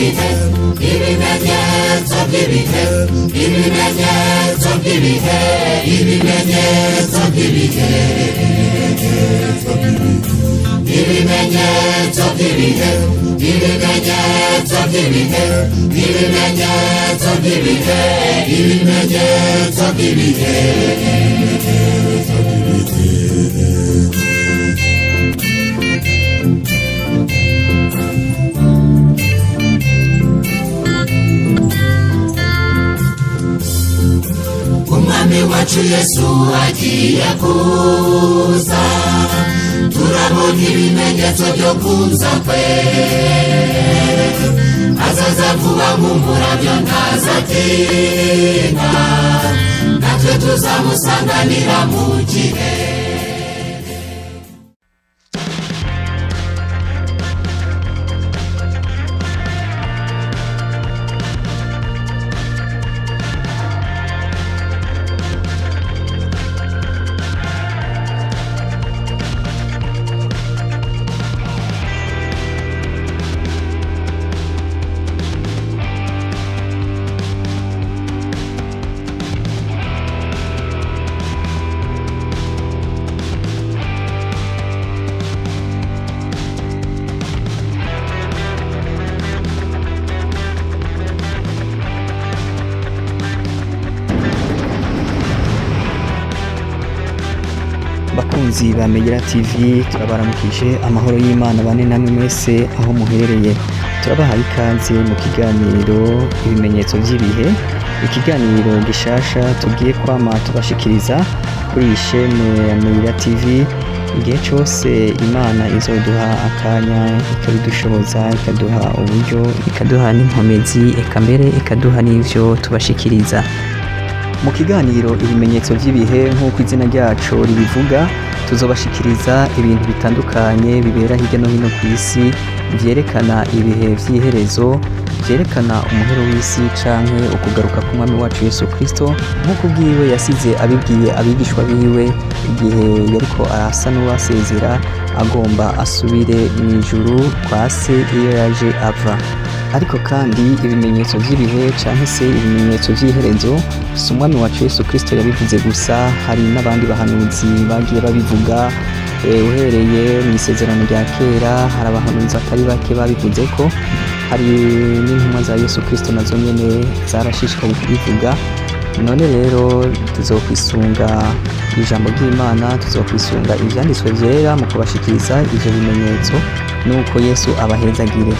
by'ibihe, ibimenyetso by'ibihe, ibimenyetso by'ibihe, ibimenyetso by'ibihe, ibimenyetso by'ibihe, ibimenyetso by'ibihe, ibimenyetso by'ibihe, ibimenyetso by'ibihe. Umwami wacu Yesu agiye kuza, turabona ibimenyetso byo kuza kwe. Azaza vuba nk'umurabyo, ntazatinda, natwe tuzamusanganira mu kirere. Bakunzi ba Megira TV, turabaramukije. Amahoro y'Imana bane namwe mwese aho muherereye. Turabahaye ikaze mu kiganiro ibimenyetso by'ibihe, ikiganiro gishasha tugiye kwama tubashikiriza kuri iyi shene ya Megira TV igihe cyose Imana izoduha akanya, ikabidushoboza, ikaduha uburyo, ikaduha n'inkomezi, eka mbere ikaduha n'ivyo tubashikiriza. Mu kiganiro ibimenyetso by'ibihe, nk'uko izina ryacu ribivuga, tuzobashikiriza ibintu bitandukanye bibera hirya no hino ku isi byerekana ibihe vy'iherezo, byerekana umuhero w'isi canke ukugaruka k'umwami wacu Yesu Kristo, nk'uko ubwiwe yasize abibwiye abigishwa biwe igihe yariko arasa n'uwasezera agomba asubire mw'ijuru kwa se iyo yaje ava. Ariko kandi ibimenyetso by'ibihe canke se ibimenyetso vy'iherezo, si umwami wacu Yesu Kristo yabivuze gusa, hari n'abandi bahanuzi bagiye babivuga. Uhereye mu isezerano rya kera hari abahanuzi atari bake babivuze ko hari n'intumwa za Yesu Kristo nazo nyene zarashishikaye kubivuga. None rero tuzokwisunga ijambo ry'Imana, tuzokwisunga ivyanditswe vyera mu kubashikiriza ivyo bimenyetso, nuko Yesu abahezagire.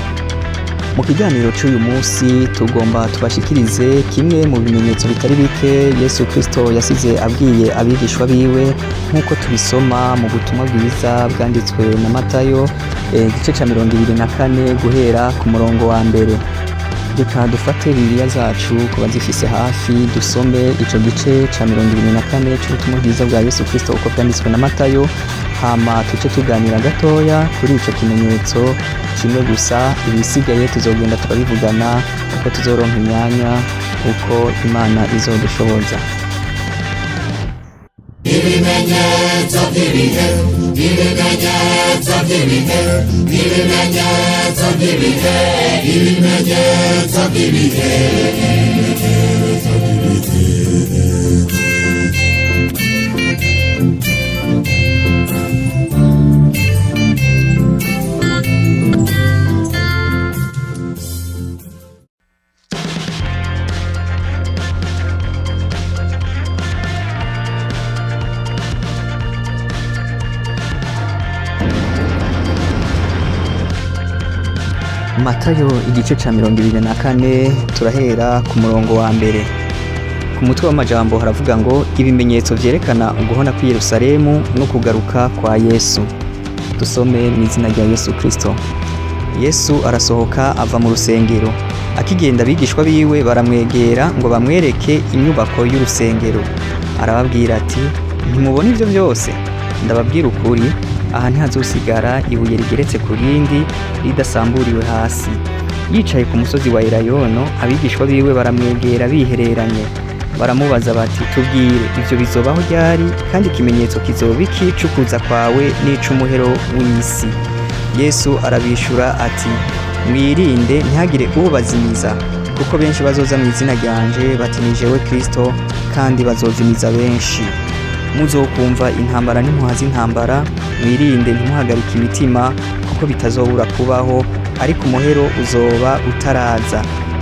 Mu kiganiro cy'uyu munsi tugomba tubashikirize kimwe mu bimenyetso bitari bike Yesu Kristo yasize abwiye abigishwa biwe, nk'uko tubisoma mu butumwa bwiza bwanditswe na Matayo, igice ca 24 guhera ku murongo wa mbere. Reka dufate Bibiliya zacu ku bazifise hafi, dusome ico gice ca 24 c'ubutumwa bwiza bwa Yesu Kristo uko bwanditswe na Matayo, hama tuce tuganira gatoya kuri ico kimenyetso kimwe gusa. Ibisigaye tuzogenda turabivugana uko tuzoronka imyanya, uko Imana izodushoboza. Ibimenyetso by'ibihe, ibimenyetso by'ibihe, ibimenyetso by'ibihe, ibimenyetso by'ibihe. Matayo igice ca 24, turahera ku murongo wa mbere. Ku mutwe w'amajambo haravuga ngo ibimenyetso vyerekana uguhona kw'i Yerusalemu no kugaruka kwa Yesu. Dusome mu izina rya Yesu Kristo. Yesu arasohoka ava mu rusengero, akigenda abigishwa biwe baramwegera ngo bamwereke inyubako y'urusengero. Arababwira ati: ntimubona ivyo byose? Ndababwira ukuri, aha ntihazosigara ibuye rigeretse ku rindi ridasamburiwe hasi. Yicaye ku musozi wa Elayono, abigishwa biwe baramwegera bihereranye, baramubaza bati: tubwire, ivyo bizobaho ryari, kandi ikimenyetso kizoba iki c'ukuza kwawe n'ic'umuhero w'isi? Yesu arabishura ati: Mwirinde ntihagire ubazimiza, kuko benshi bazoza mu izina ryanje bati ni jewe Kristo, kandi bazozimiza benshi. Muzokumva intambara n'impuha z'intambara, mwirinde ntimuhagarike imitima, kuko bitazobura kubaho, ariko umuhero uzoba utaraza.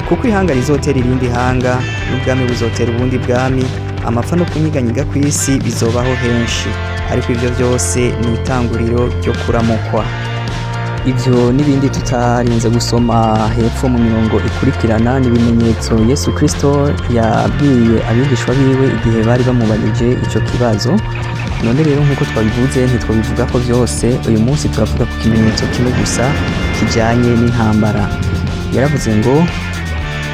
Kuko ihanga rizotera irindi hanga, n'ubwami buzotera ubundi bwami, amapfa no kunyiganyiga kw'isi bizobaho henshi, ariko ivyo vyose ni itanguriro ryo kuramukwa. Ivyo n'ibindi tutarinze gusoma hepfo mu mirongo ikurikirana ni ibimenyetso Yesu Kristo yabwiye abigishwa biwe igihe bari bamubajije ico kibazo. None rero nk'uko twabivuze, ntitwabivuga ko byose. Uyu munsi turavuga ku kimenyetso kimwe gusa kijanye n'intambara. Yaravuze ngo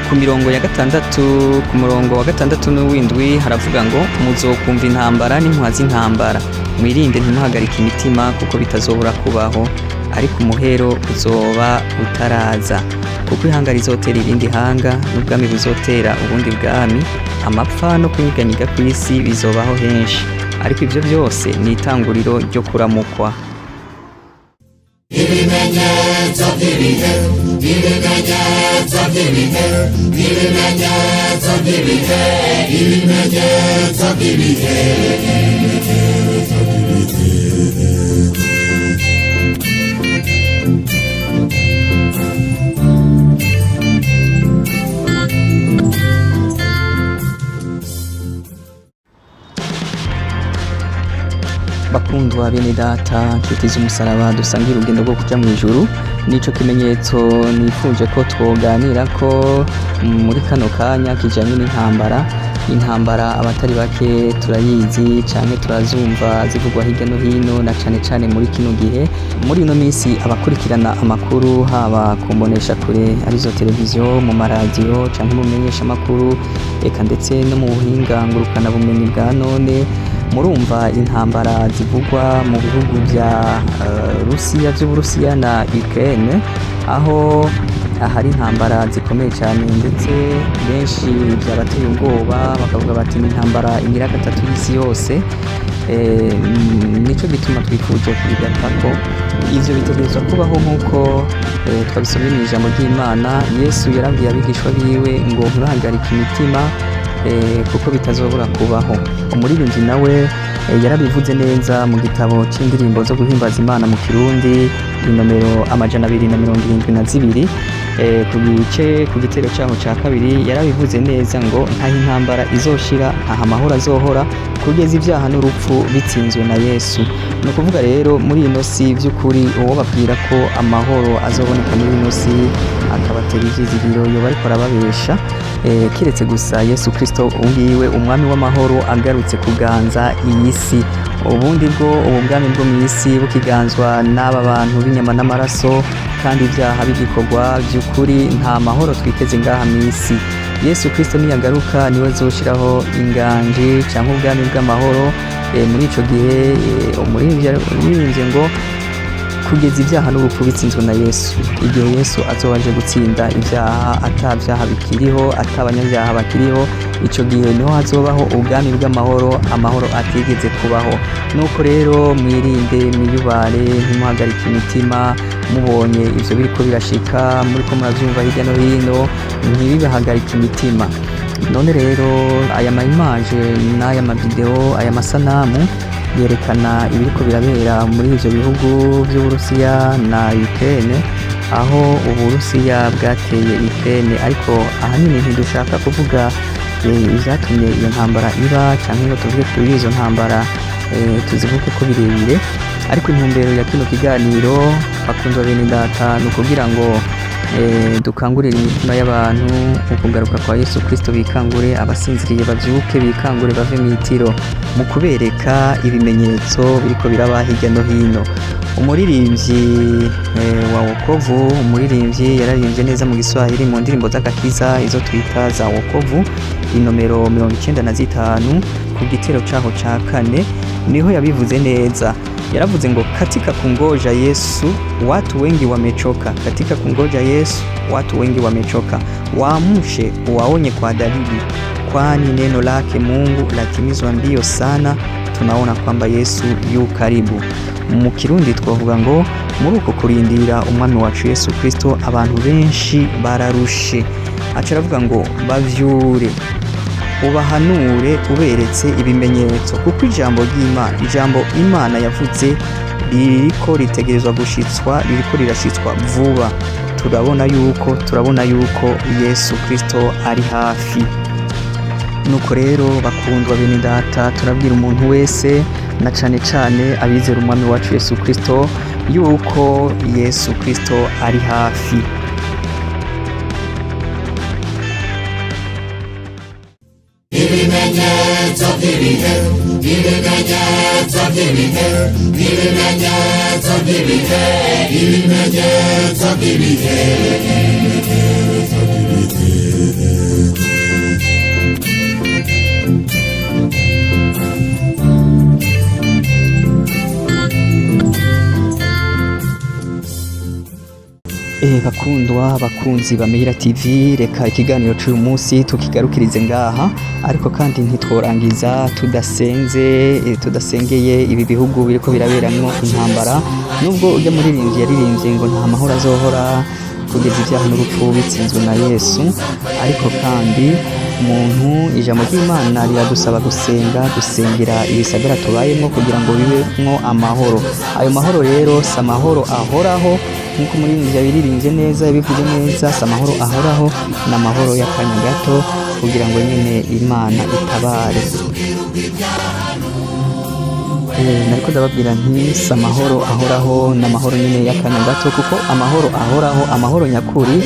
ku mirongo ya gatandatu, ku murongo wa gatandatu n'uwindwi haravuga ngo: muzokumva intambara n'impuha z'intambara, mwirinde ntimuhagarike imitima, kuko bitazobura kubaho, ariko umuhero uzoba utaraza. Kuko ihanga rizotera irindi hanga, n'ubwami buzotera ubundi bwami, amapfa no kunyiganyiga kw'isi bizobaho henshi, ariko ivyo byose ni itanguriro ryo kuramukwa. Ibimenyetso by'ibihe, ibimenyetso by'ibihe, ibimenyetso by'ibihe, ibimenyetso by'ibihe, ibimenyetso by'ibihe. Bakundwa bene data, nshuti z'umusaraba dusangira urugendo rwo kuja mu ijuru, nico kimenyetso nifuje ko twoganira ko muri kano kanya kijanye n'intambara. Intambara abatari bake turayizi canke turazumva zivugwa hirya no hino, na cane cane muri kino gihe, muri ino minsi abakurikirana amakuru haba ku mboneshakure arizo televiziyo, mu maradiyo canke mu menyeshamakuru, eka ndetse no mu buhinga ngurukana bumenyi bwa none, murumva intambara zivugwa mu bihugu vya Rusiya, vy'Uburusiya na Ukraine, aho ahari intambara zikomeye cyane, ndetse benshi byabateye ubwoba bakavuga bati ni intambara igira gatatu y'isi yose. Nico gituma twifuje kubigarukako. Ivyo bitegerezwa kubaho nk'uko twabisomye mu ijambo ry'Imana. Yesu yarabwiye abigishwa biwe ngo ntibahagarike imitima, kuko bitazobura kubaho. Umuririmbyi nawe yarabivuze neza mu gitabo c'indirimbo zo guhimbaza Imana mu Kirundi, inomero 272, ku gice ku gitero cyaho ca kabiri, yarabivuze neza ngo ntaho intambara izoshira, ntaho amahoro azohora, kugeza ibyaha n'urupfu bitsinzwe na Yesu. Ni ukuvuga rero muri ino si by'ukuri uwo babwira ko amahoro azoboneka muri ino si akabatera ivyizigiro yoba ariko arababesha, kiretse gusa Yesu Kristo ubwiwe, umwami w'amahoro, agarutse kuganza iyi si. Ubundi bwo ubu bwami bwo mu isi bukiganzwa n'aba bantu b'inyama n'amaraso, kandi ibyaha bigikorwa, by'ukuri nta mahoro twiteze ngaha mu isi. Yesu Kristo niyagaruka niwe azoshiraho inganji cyangwa ubwami bw'amahoro. Muri ico gihe umuririmbyi yaririmbye ngo kugeza ibyaha n'urupfu bitsinzwe na Yesu. Igihe Yesu azoba aje gutsinda ibyaha, ata byaha bikiriho, ata abanyabyaha bakiriho, ico gihe niho hazobaho ubwami bw'amahoro, amahoro atigeze kubaho. Nuko rero mwirinde, mwiyubare, ntimuhagarike imitima mubonye ivyo biriko birashika, muriko muravyumva hirya no hino, ntibibahagarike imitima. None rero aya ma image n'aya ma video, aya masanamu yerekana ibiriko birabera muri ivyo bihugu vy'Uburusiya na Ukraine, aho Uburusiya bwateye Ukraine. Ariko ahanini ntidushaka kuvuga ivyatumye iyo ntambara iba, canke ngo tuvuge kuri izo ntambara, tuzivuge ko birebire. Ariko intumbero ya kino kiganiro, bakundwa bene data, ni ukugira ngo dukangurire imitima y'abantu ukugaruka kwa Yesu Kristo, bikangure abasinziriye, bavyuke, bikangure bave mu itiro, mu kubereka ibimenyetso biriko biraba hirya no hino. Umuririmbyi wa wokovu, umuririmbyi yararimbye neza mu Giswahili mu ndirimbo z'agakiza, izo twita za wokovu, inomero 95 ku gitero caho ca kane, niho yabivuze neza. Yaravuze ngo katika kungoja Yesu watu wengi wamechoka, katika kungoja Yesu watu wengi wamechoka, waamshe uwaonye kwa dalili, kwani neno lake Mungu latimizwa mbio sana. Tunaona kwamba Yesu yu karibu. Mu Kirundi twavuga ngo muri uko kurindira umwami wacu Yesu Kristo abantu benshi bararushe. Aca aravuga ngo bavyure, ubahanure uberetse ibimenyetso, kuko ijambo ry'Imana, ijambo Imana yavuze ririko ritegerezwa gushitswa, ririko rirashitswa vuba. Turabona yuko Yesu Kristo ari hafi. Nuko rero bakundwa bene data, turabwira umuntu wese na cane cane abizera umwami wacu Yesu Kristo yuko Yesu Kristo ari hafi. Ibimenyetso by'ibihe, ibimenyetso by'ibihe, ibimenyetso by'ibihe, ibimenyetso by'ibihe, ibimenyetso by'ibihe. Bakundwa bakunzi ba Mehira TV, reka ikiganiro cy'uyu munsi tukigarukirize ngaha, ariko kandi ntitworangiza tudasenze, tudasengeye ibi bihugu biriko biraberamwo intambara. Nubwo ujya muririmbyi yaririmbye ngo nta mahoro azohora kugeza ibyaha n'urupfu bitsinzwe na Yesu, ariko kandi umuntu, ijambo ry'Imana riradusaba gusenga, gusengera ibisagara tubayemo kugira ngo bibemwo amahoro. Ayo mahoro rero si amahoro ahoraho, nk'uko umuririmbyi yabiririmbye neza, yabivuze neza, si amahoro ahoraho, ni amahoro y'akanya gato kugira ngo nyine Imana itabare. Nariko ndababwira nti si amahoro ahoraho, ni amahoro nyine y'akanya gato, kuko amahoro ahoraho, amahoro nyakuri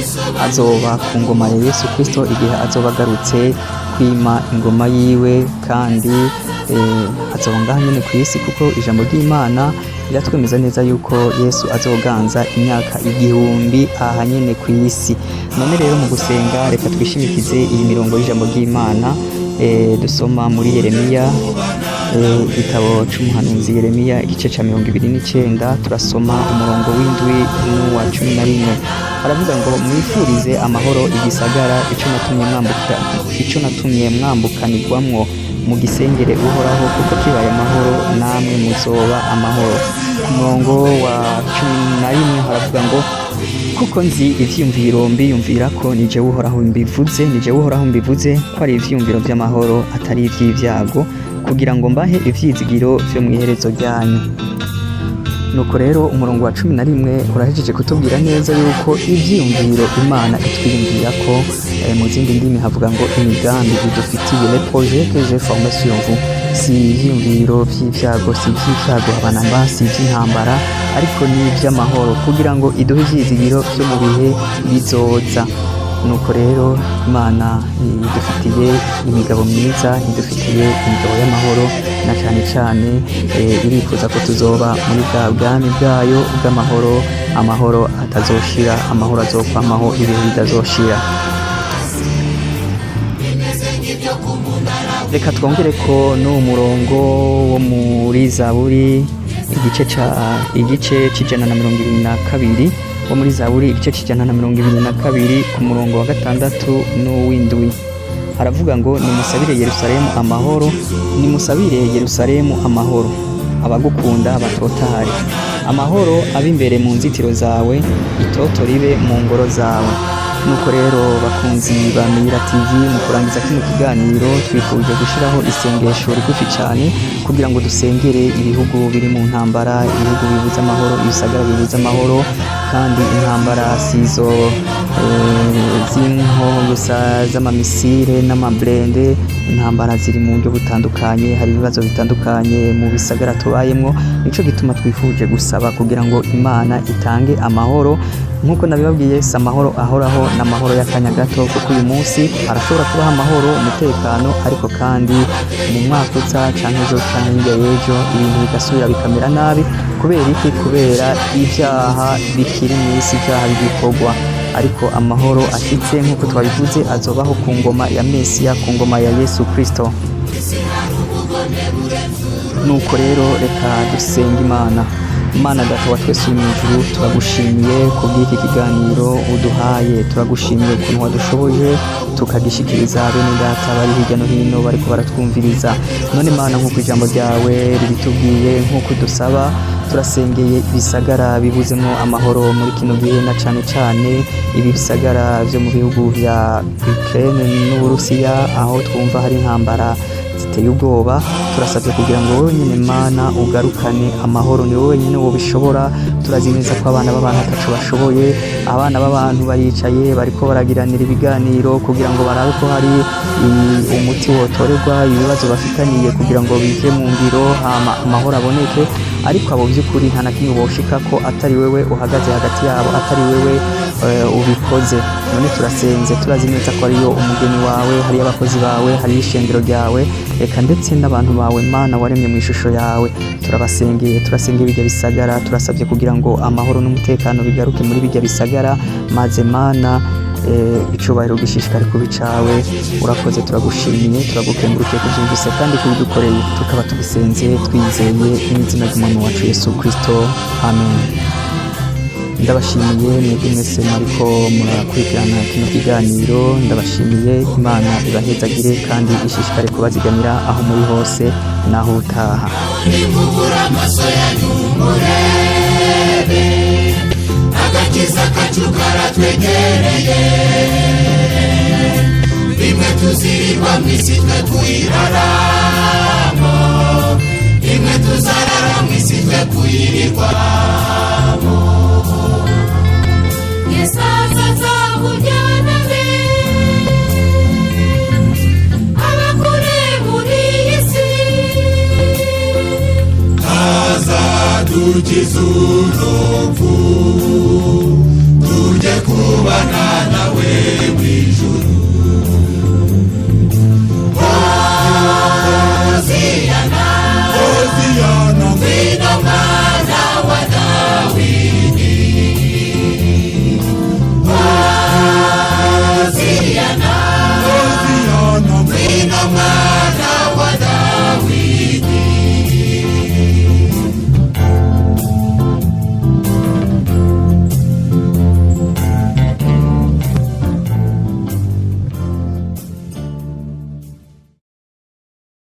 azoba ku ngoma ya Yesu Kristo igihe azoba agarutse kwima ingoma yiwe, kandi azoba ngaha nyine ku isi, kuko ijambo ry'Imana riratwemeza neza yuko Yesu azoganza imyaka 1000 aha nyine ku isi. None rero mu gusenga reka twishimikize iyi mirongo y'ijambo ry'Imana, dusoma muri Yeremiya, igitabo c'umuhanuzi Yeremiya, igice ca 29, turasoma umurongo w'indwi n'uwa 11. Aravuga ngo mwifurize amahoro igisagara ico natumye mwambukira, ico natumye mwambukanirwamwo, mu gisengere Uhoraho, kuko kibaye amahoro namwe muzoba amahoro. Ku murongo wa 11 haravuga ngo kuko nzi ivyiyumviro mbiyumvira ko nije Uhoraho mbivuze, nije Uhoraho mbivuze ko ari ivyiyumviro vy'amahoro atari ivy'ibyago, kugira ngo mbahe ivyizigiro vyo mw'iherezo ryanyu. Nuko rero umurongo wa 11 urahejeje kutubwira neza yuko ivyiyumviro Imana itwiyumvira ko, mu zindi ndimi havuga ngo imigambi idufitiye, les projets que j'ai formés sur vous, si ivyiyumviro vy'ivyago, si ivy'ivyago habanamba, si ivy'intambara, ariko ni ivy'amahoro, kugira ngo iduhe ivyizigiro vyo mu bihe bizoza. Nuko rero Imana idufitiye imigabo myiza, idufitiye imigabo y'amahoro, na cane cane irifuza ko tuzoba muri bwa bwami bwayo bw'amahoro, amahoro atazoshira, amahoro azokwamaho ibihe bitazoshira. Reka twongere ko n'uwo murongo wo muri Zaburi, igice c'122, wo muri Zaburi igice c'122 ku murongo wa 6 n'uw'indwi, haravuga ngo nimusabire Yerusalemu amahoro, nimusabire Yerusalemu amahoro, abagukunda batotahare, amahoro abe imbere mu nzitiro zawe, itoto ribe mu ngoro zawe. Nuko rero bakunzi ba Meyira TV, mu kurangiza kino kiganiro twifuje gushiraho isengesho rigufi cyane kugira ngo dusengere ibihugu biri mu ntambara, ibihugu bibuze amahoro, ibisagara bibuze amahoro. Kandi intambara sizo z'inko gusa, z'amamisire n'amablende, intambara ziri mu buryo butandukanye, hari ibibazo bitandukanye mu bisagara tubayemwo. Nico gituma twifuje gusaba kugira ngo Imana itange amahoro. Nk'uko nabibabwiye, si amahoro ahoraho, ni amahoro y'akanya gato, kuko uyu munsi harashobora kubaho amahoro, umutekano, ariko kandi mu mwaka uza canke ejo canke hirya y'ejo ibintu bigasubira bikamera nabi. Kubera iki? Kubera ibyaha bikiri mw'isi, ibyaha bigikorwa. Ariko amahoro ashitse, nk'uko twabivuze, azobaho ku ngoma ya Mesiya, ku ngoma ya Yesu Kristo. Nuko rero reka dusenge Imana. Mana Data wa twese uri mu ijuru, turagushimiye kubw'iki kiganiro uduhaye. Turagushimiye ukuntu wadushoboje tukagishikiriza bene data bari hirya no hino bariko baratwumviriza. None Mana, nk'uko ijambo ryawe ribitubwiye, nk'uko udusaba, turasengeye ibisagara bibuzemo amahoro muri kino gihe, na cane cane ibi bisagara vyo mu bihugu vya Ukraine n'Uburusiya, aho twumva hari intambara ziteye ubwoba. Turasabye kugira ngo wowe nyine, Mana, ugarukane amahoro. Ni wowe wenyine wobishobora. Turazi neza ko abana b'abantu ataco bashoboye. Abana b'abantu baricaye, bariko baragiranira ibiganiro kugira ngo barabe ko hari umuti wotorerwa ibibazo bafitaniye, kugira ngo bive mu ngiro, hama amahoro aboneke. Ariko abo by'ukuri nta na kimwe boshika ko atari wewe uhagaze hagati yabo, atari wewe ubikoze. None turasenze, turazi neza ko ariyo umugeni wawe, hariyo abakozi bawe, hariyo ishengero ryawe, reka ndetse n'abantu bawe, Mana, waremye mu ishusho yawe. Turabasengeye, turasengeye bijya bisagara. Turasabye kugira ngo amahoro n'umutekano bigaruke muri bijya bisagara, maze Mana, icubahiro gishishikare kuba icawe. Urakoze, turagushimiye, turagukengurukiye kuvyumvise kandi kubidukoreye. Tukaba tubisenze twizeye mu izina ry'Umwami wacu Yesu Kristo, amen. Ndabashimiye mwebwe mwese mwariko murakurikirana kino kiganiro. Ndabashimiye. Imana ibahezagire kandi ishishikare kubazigamira aho muri hose. Naho utaha. Nimubura amaso yanyu murebe, agakiza kacu karatwegereye. Rimwe tuzirirwa mu isi twe kuyiraramo, rimwe tuzarara mu isi twe kuyirirwamo. Yesu azaza kujyana be abakure muri iyi si. Azadukiza.